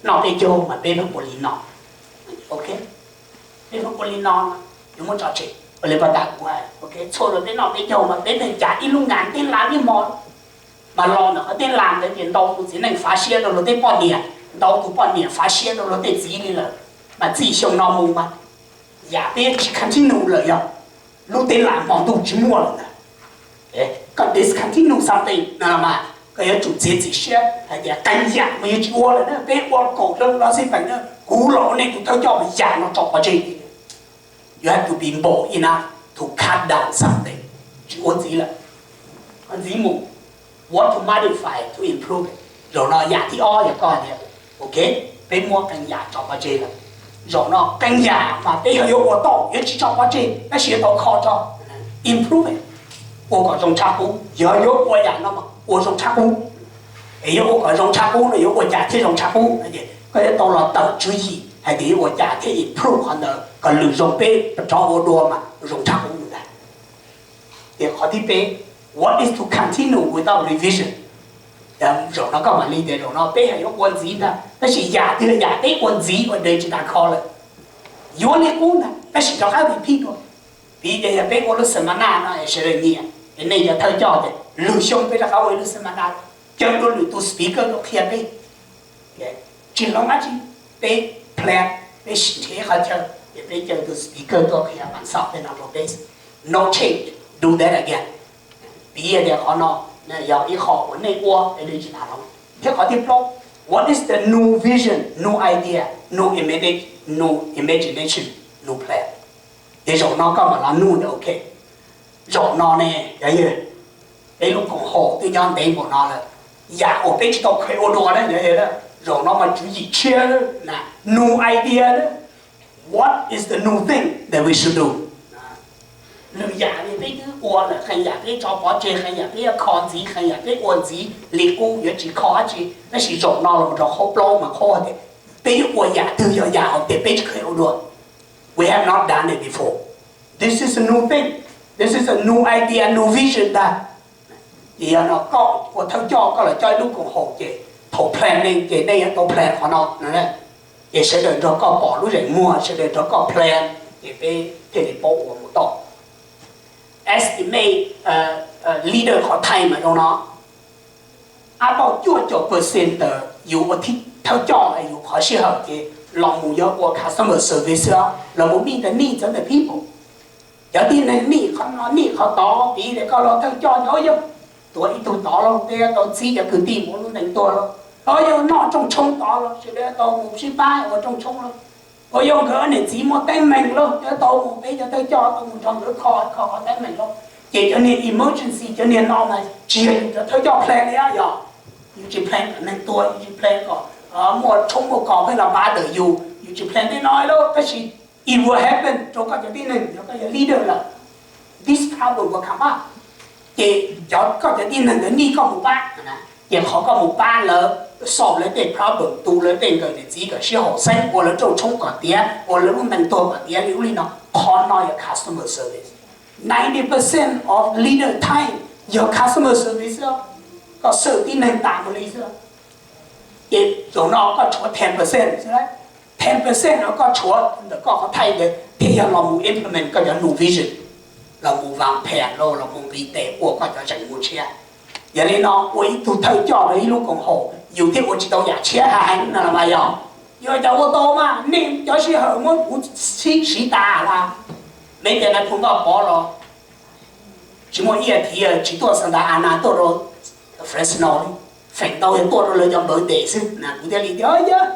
noj peb caug mas peb pheej ua li no, ok, peb pheej ua li no, yuav muab tso tseg. Ua li pas tas kuv hais, ok, txhua zaus peb noj peb caug mas peb pheej cav ib lub nkas teb laj ib hmo, mas los ntawm qhov teb laj ntawd ces ntau tus txiv neej fav siab rau luag tej poj niam, ntau tus poj niam fav siab rau luag tej txiv li lawm, mas txij xyoo no mus mas yam peb tsis continue lawm yog lub teb laj hmo ntuj tsis muaj lawm ntag. Koj discontinue something no mas koj yuav tsum txiav txim siab hais tias qee yam mas yuav tsis ua lawm na, peb ua kaum leej los xij peem na, kuv los ua nej tus thawj coj mas yam no tso pov tseg. You have to be bold enough to cut down something, tsis ua ntxiv lawm, ntxiv mus, what to modify to improve it. Zaum no yam thib ob yog koj tias, ok, peb muab qee yam tso pov tseg lawm. Zaum no qee yam mas peb yog yuav ua tau, yuav tsis tso pov tseg, tab sis yuav tau kho tso, improve it, ua kom zoo tshaj qub. Yog yuav ua yam no mas ua zoo tshaj qub, es yuav ua kom zoo tshaj qub no yuav ua cas thiaj zoo tshaj qub no ces koj yuav tau los tawm tswv yim hais tias yuav ua cas thiaj improve qhov ntawd kom lwm zaus peb rov ua dua mas zoo tshaj qub ntag. Ces qhov thib peb, what is to continue without revision? Zaum no koj mam li tias zaum no peb hais yuav ua ntxiv ntag, tab sis yam twg yam peb ua ntxiv ua dej tsis tas kho lawm, yuav li qub ntag tab sis rov qab repeat dua. Piv tias yog peb ua lub seminar no es sawv daws nyiam, es nej cov thawj coj tias lwm xyoo peb rov qab ua ib lub seminar, caw dua lwm tus speaker tuaj qhia peb. Tsis hloov dab tsi, peb plan, peb sim nrhiav ib qhov chaw ces peb caw tus speaker tuaj qhia mas xaus peb no rau peb. No change, do that again. Piv tias qhov no yog ib qho uas nej ua es nej tsis tas hloov. Thiab qhov thib plaub, what is the new vision, new idea, new image, new imagination, new plan? Ces zaum no koj mam los nug ntawd, ok, zaum no ne, cov yawg, peb lub koom haum twb nyob ntev npaum no lawm, yam uas peb tsis tau kheev ua dua na, cov yawg, zaum no mas tswv yim tshiab, new idea, what is the new thing that we should do? Lwm yam li peb twb ua lawm, qee yam peb tso pov tseg, qee yam peb yuav kho ntxiv, qee yam peb ua ntxiv li qub yuav tsis kho dab tsi, tab sis zaum no los rau qhov plaub mas qhov tias peb yuav ua yam twg yog yam uas tias peb tsis kheev ua dua. We have not done it before. This is a new thing. This is a new idea, new vision ntag. Ces yog no koj ua thawj coj koj los coj ib lub koom haum ces thaum planning ces nej yuav tau plan qhov no. Ces sawv daws nrog koj pom lub zeem muag, sawv daws nrog koj plan, ces peb thiaj li paub ua mus tau. Estimate leader qhov thai mas zoo no, ab pauj cuaj caum percent ntawm yus ua thawj coj yus qhov sij hawm ces los mus yog ua customer service, los mus meet the needs of the people. Cov tib neeg nij qhov no nij qhov tod, piv li koj los thawj coj, o yog tuav ib tug tod los peb tau txib cov kwv tij mus lub ntees tuag los, o yog noj rooj tshoob tod los sawv daws tau mus sib pab ua rooj tshoob los, o yog nkawd niam txiv muaj teeb meem los yuav tau mus, peb cov thawj coj tau mus nrog nkawd kho kho qhov teeb meem los. Ces cov niag emergency cov niag no mas tsis yog yus cov thawj coj plan li, yog yus tsis plan kom neeg tuag, yus tsis plan kom muaj tshoob muaj kos pheej los pab ntawm yus, yus tsis plan tej no li. Tab sis it will happen rau koj cov tib neeg, yog koj yog leader lawm, this problem will come up. Ces cov koj cov tib neeg ntawd nij koj mus pab, ces qhov koj mus pab lawv, solve lawv tej problem, tu lawv tej nkawm niam txiv kom sib haum xeeb, ua lawv rooj tshoob kom tiav, ua lawv lub ntees tuag kom tiav li ub li no, qhov no yog customer service. Ninety percent of leader time yog customer service. Koj xwb tib neeg tas mus li xwb. Ces zaum no koj tshuav ten percent xwb, ten percent no koj tshuav ntawm koj qhov thaij ntawd thiaj yog los mus implement koj cov new vision, los mus vam phem los los mus nqis tes ua koj cov zeem muag tshiab. Yog li no ua ib tug thawj coj rau ib lub koom haum yus thiaj ua tsis tau yam tshiab heev no los mas yog. Yog cov ua tau mas nej cov sij hawm muab kuv siv tas las. Neb cov nais phoo Vaj Pov los tsis muaj ib as thiv tsis tuaj Santa Ana tuaj rau Fresno li, feem ntau yog tuaj rau lawv cov npawv tes xwb na, kuv thiaj li tias yog.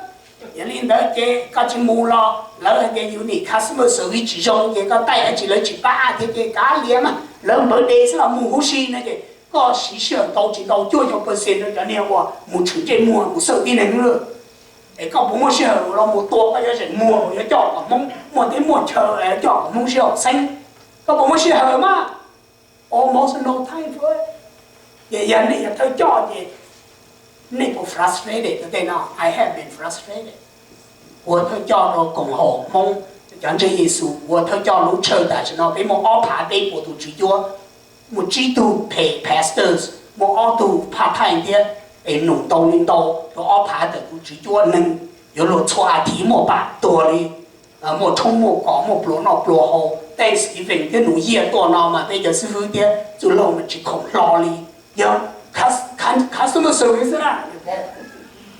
Yog li ntawd ces koj tsis mus los lawv hais tias yus nim customer service tsis zoo ces koj taij dab tsi lawv tsis pab thiab ces kav liam mas lawv npawv tes xwb los mus huv si no ces koj siv sij hawm ntau tsis ntau cuaj caum percent rau cov niag uas mus tshwm ntsej muag mus xawj tib neeg lawm. Es koj puas muaj sij hawm los mus tua koj cov zeem muag uas yuav coj kom Hmoob muaj teb muaj chaw, coj kom Hmoob sib haum xeeb? Koj puas muaj sij hawm mas? Almost no time for it. Ces yog nej yog thawj coj ces nej puas frustrated rau tej no? I have been frustrated. Ua thawj coj rau koom haum Hmoob cov ntseeg Yexus, ua thawj coj lub church tam sim no peb muaj ob phav peb puas tus tswv cuab, muaj tsib tug paid pastors, muaj ob tug part time thiab, es num ntau li ntau rau ob phav tawm tus tswv cuab neeg yuav luag txhua as thiv muaj pam tuag li, muaj tshoob muaj kos muaj pluas noj pluas haus, Thanksgiving thiab New Year tuaj no mas peb cov xib fwb thiab txwj laug mas tsis khoom hlo li. Yog customer service xwb na.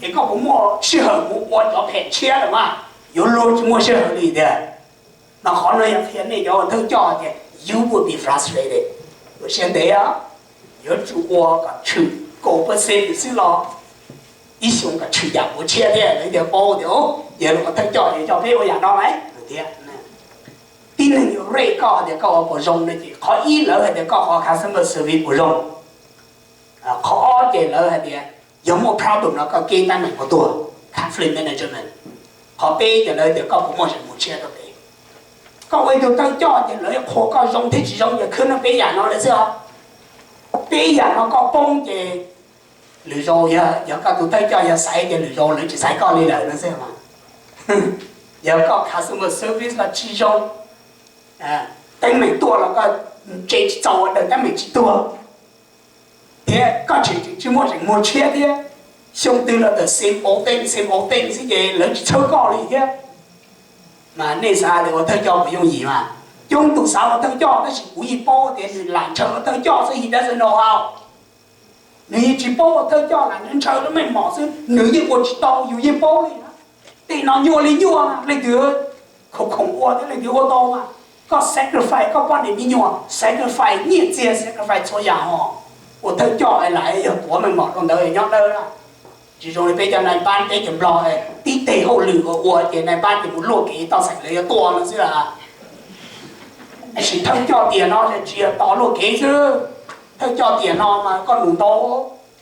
Es koj puas muaj sij hawm mus ua cov phem tshiab lawm mas yuav luag tsis muaj sij hawm li tiag. Mas qhov no yog qhia nej cov ua thawj coj tias you will be frustrated. Ua siab ntev, yuav tsum ua kom tshwm kaum percent xwb los ib xyoos kom tshwm yam puav tshiab thiab lawv thiaj paub tias yog ua thawj coj yuav coj peb ua yam no lawm thiab. Tib neeg yuav rate koj tias koj ua puas zoo no ces qhov ib lawv hais tias koj qhov customer service puas zoo. Qhov ob ces lawv hais tias yog muaj problem no koj kev teeb meem puas tuag, conflict management. Qhov peb ces lawv tias koj puas muaj zeem muag tshiab rau peb. Koj ua ib tug thawj coj ces lawv qhuas koj zoo thiab tsis zoo ces khwb no peb yam no lawm xwb os. Peb yam no koj poob ces lwm zaus yog koj tus thawj coj yog xaiv ces lwm zaus lawv tsis xaiv koj li lawm no xwb. Yog koj customer service los tsis zoo, teeb meem tuaj los koj tsev tsis txaus ua daws teeb meem tsis tuag, thiab koj tseem tsis muaj zeem muag tshiab thiab. Xyoo twg los the same old thing, same old thing xwb ces lawv tsis txhawb koj li thiab. Mas nej xav tias ua thawj coj puas yooj yim mas? Coob tus xav ua thawj coj tab sis kuv yeej paub tias nws lam ntshaw ua thawj coj xwb, he doesn't know how. Nws yeej tsis paub ua thawj coj, lam ntshaw lub meej mom xwb, nws yeej ua tsis tau, yus yeej paub li na. Tej no nyuaj li nyuaj, leej twg khoom khoom ua thiab leej twg ua tau mas. Koj sacrifice koj poj niam me nyuam, sacrifice nyiaj txiag, sacrifice txhua yam hos ua thawj coj es lam yog tuav meej mom rau ntawd nyob dawb na. Tsis zoo li peb cov nais npab teb chaws Nplog, tib teg hauj lwm uas ua ces nais npab ces mus luaj kev toj xeem lawv yuav tua no xwb las. Tiam sis thawj coj tiam no tsis yog tos luaj kev xwb. Thawj coj tiam no mas koj num ntau,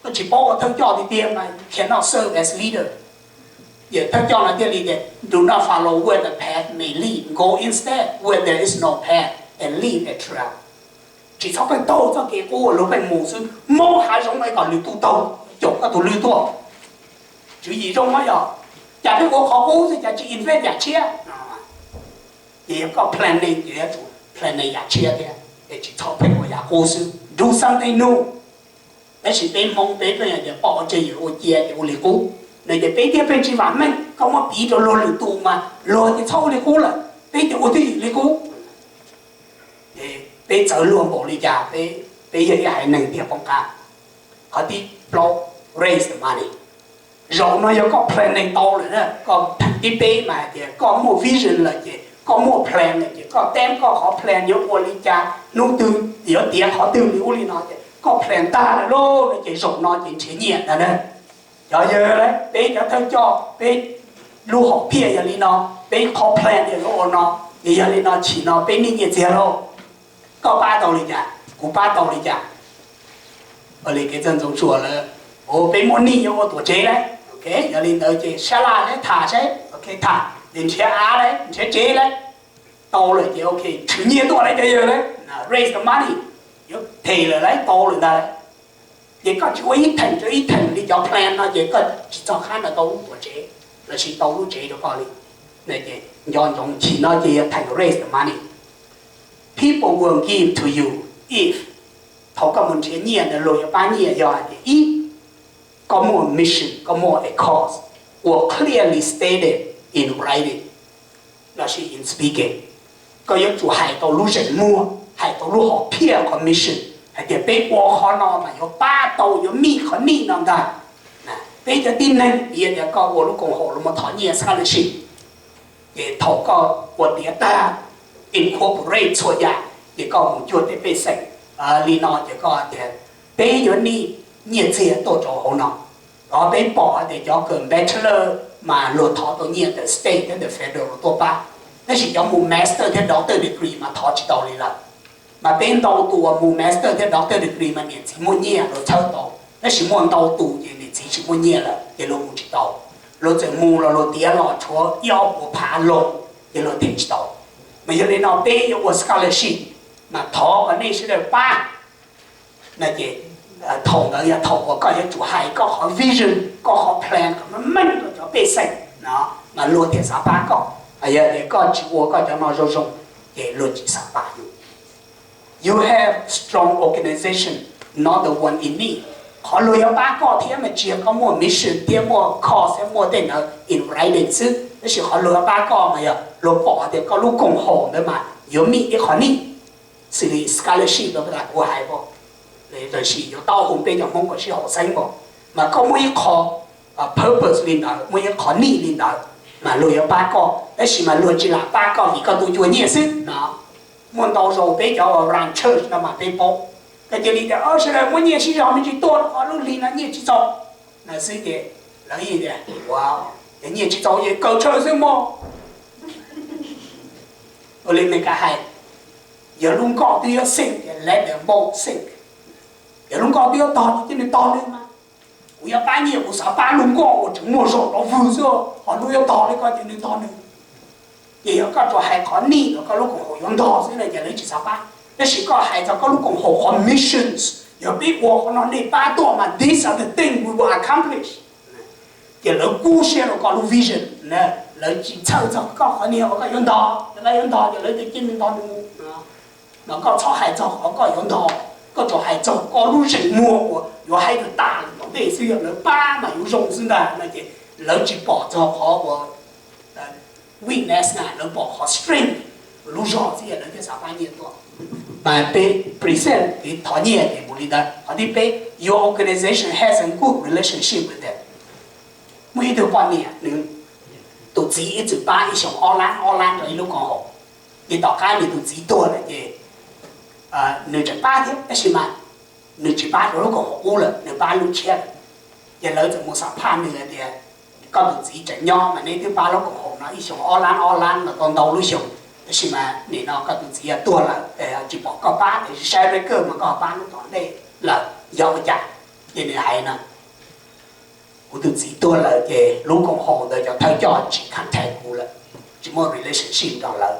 koj tsis paub ua thawj coj tiag tiag mas you cannot serve as leader. Yog thawj coj no thiaj li tias do not follow where the path may lead, go instead where there is no path and leave a trail. Tsis txhob pheej taug txoj kev qub uas luag pheej mus xwb, muab hav zoov es kom lwm tus taug, caum koj tus lwg tuaj. Tswv yim zoo mas yog, cas pheej ua qhov qub xwb cas tsis invent yam tshiab. Ces yog koj planning ces yuav tsum planning yam tshiab thiab, es tsis txhob pheej ua yam qub xwb, do something new. Tab sis peb Hmoob peb pheej tias poj ua tseg yawm ua cia ces ua li qub. No ces peb thiaj pheej tsis vam meej, koj muab piv rau luag lwm tus mas luag ces txhob ua li qub lawm, peb ces ua twj ywm li qub. Peb txawv luag npaum li cas, peb yog ib haiv neeg tiag poob qab. Qhov thib plaub, raise the money. Zaum no yog koj planning tau lawm na, koj tib peb mas hais tias koj muaj vision lawm ces koj muaj plan lawm ces koj teeb koj qhov plan yuav ua li cas, hnub twg yuav tiav qhov twg li ub li no ces koj plan tag lawm lauj no ces zaum no ces nrhiav nyiaj ntag na. Cov yawg lawm, peb cov thawj coj peb lub hom phiaj yog li no, peb qhov plan yog yuav ua no, ces yog li no chim no peb nij nyiaj txiag lauj. Koj pab tau li cas, kuv pab tau li cas? Ua li kev txawj ntxoov tsuag lawm, o peb muaj nij yuav ua tuam tsev lawm, ok, yog li ntawd ces sab laj lawm tham seb, ok tham, ces nrhiav av lawm, nrhiav tsev lawm, tau lawm ces ok, tshwm nyiaj tuaj lawm cov yawg lawm, raise the money, yuav them lawm lawm, tau lawm ntag. Ces koj tsis ua ib theem rau ib theem li cov plan no ces koj tsis txog qhab ntawd tau lub tuam tsev lossis tau lub tsev rau koj li. Nco ntsoov chim no ces yog them raise the money. People will give to you if, thaum koj mus nrhiav nyiaj ntawd luag yuav pab nyiaj yog hais tias ib, koj muaj mission, koj muaj a cause was clearly stated in writing lossis in speaking. Koj yuav tsum hais tau lub zeem muag, hais tau lub hom phiaj qhov mission hais tias peb ua qhov no mas yuav pab tau yuav meet qhov need no ntag. Peb cov tib neeg piv tias koj ua lub koom haum los thov nyiaj scholarship, ces thaum koj ua tiav tag, incorporate txhua yam, ces koj mus cuag tej pej xeem li no ces koj tias peb yuav need nyiaj txiag tuaj rau hauv no. Os peb pom tias cov kawm bachelor mas luag thov tau nyiaj ntawm state thiab ntawm federal tuaj pab, tab sis cov mus master thiab doctor degree mas thov tsis tau li lawm. Mas peb ntau tus uas mus master thiab doctor degree mas niam txiv muaj nyiaj luag txhawb tau, tab sis muaj ntau tus ces niam txiv tsis muaj nyiaj lawm ces luag mus tsis tau. Luag txawm mus los luag tiav los tshuav ib ob puas phav loo ces luag them tsis tau. Mas yog li no peb yuav ua scholarship mas thov kom nej sawv daws pab. No ces thaum ntawd yog thaum uas koj yuav tsum hais koj qhov vision, koj qhov plan kom meej meej rau cov pej xeem no mas luag thiaj xav pab koj. Yog tias koj tsis ua koj cov no zoo zoo ces luag tsis xav pab yus. You have strong organization, not the one in need. Qhov luag yuav pab koj thiab mas tsis yog koj muaj mission thiab muaj cause thiab muaj tej ntawd in writing xwb, tab sis qhov luag yuav pab koj mas yog luag pom tias koj lub koom haum ntawd mas yuav meet ib qhov need, xws li scholarship los tas kuv hais, tab sis yuav taub hau peb cov Hmoob kom sib haum xeeb npaum, mas koj muaj ib qho purpose li ntawd, muaj ib qho need li ntawd, mas luag yuav pab koj, tab sis mas luag tsis lam pab koj vim koj tus cuag nyiaj xwb no. Muaj ntau zaus peb cov uas run church no mas peb paub, koj cia li tias sawv daws muab nyiaj sib zog me ntsis tuaj rau qhov lub hli no nyiaj tsis txaus no xwb ces lawv yeej tias ua, yog nyiaj tsis txaus ces kaw tsawg xwb mog. Ua li Meskas hais, yog lub nkoj twb yuav sink ces let the boat sink. Yog lub nkoj twb yuav tog ces cia nws tog nws mas. Kuv yuav pab nyiaj kuv xav pab lub nkoj uas tseem muaj zog rov vwg xwb, ho lub yuav tog li ko ces nws tog nws. Ces yog koj tsuas hais qhov need los koj lub koom haum yuav ntog xwb na ces lawv tsis xav pab, tab sis koj hais txog koj lub koom haum qhov missions, yog peb ua qhov no nej pab tuaj mas these are the things we will accomplish, ces lawv kub siab rau koj lub vision, lawv tsis txhawj txog koj qhov niag uas koj yuav ntog, yog koj yuav ntog ces lawv tias cia nws ntog nws mus. Mas koj txhob hais txog qhov koj yuav ntog, koj tsuas hais txog koj lub zeem muag uas yuav hais tias tas li tom ntej xwb, yog lawv pab mas yuav zoo xwb ntag no ces lawv tsis pom txog qhov uas weakness na, lawv pom qhov strength, lub zog xwb lawv thiaj xav pab nyiaj tuaj. Mas peb present kev thov nyiaj ces mus li ntawd. Qhov thib peb, your organization has a good relationship with them. Muaj ib tug poj niam nws tus txiv ib txwm pab ib xyoos ob lab ob lab rau ib lub koom haum, ces tom qab nws tus txiv tuag lawm ces nws tseem pab thiab tab sis mas nws tsis pab rau lub koom haum ub lawm, nws pab lub tshiab lawm. Ces lawv txawm mus xam phaj nws hais tias koj tus txiv tseem nyob mas neb twb pab lub koom haum no ib xyoos ob lab ob lab los tau ntau lub xyoos, tab sis mas nim no koj tus txiv tuag lawm, tsis pom koj pab, tiam sis saib record mas koj pab lub tom ntej lawm, yog ua cas? Ces nws hais no, kuv tus txiv tuag lawm ces lub koom haum ntawd cov thawj coj tsis contact kuv lawm, tsis muaj relationship nrog lawv,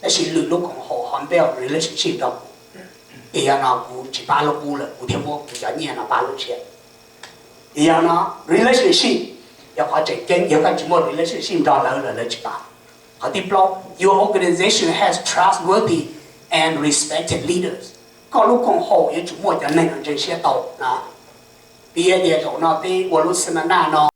tab sis lwm lub koom haum ho build relationship nrog kuv. Ces yog no kuv tsis pab lub ub lawm, kuv thiaj muab kuv cov nyiaj no pab lub tshiab. Ces yog no, relationship yog qhov tseem ceeb, yog koj tsis muaj relationship nrog lawv lawm lawv tsis pab. Qhov thib plaub, your organization has trustworthy and respected leaders. Koj lub koom haum yuav tsum muaj cov neeg uas ntseeg siab tau. Piv tias zaum no peb ua lub seminar no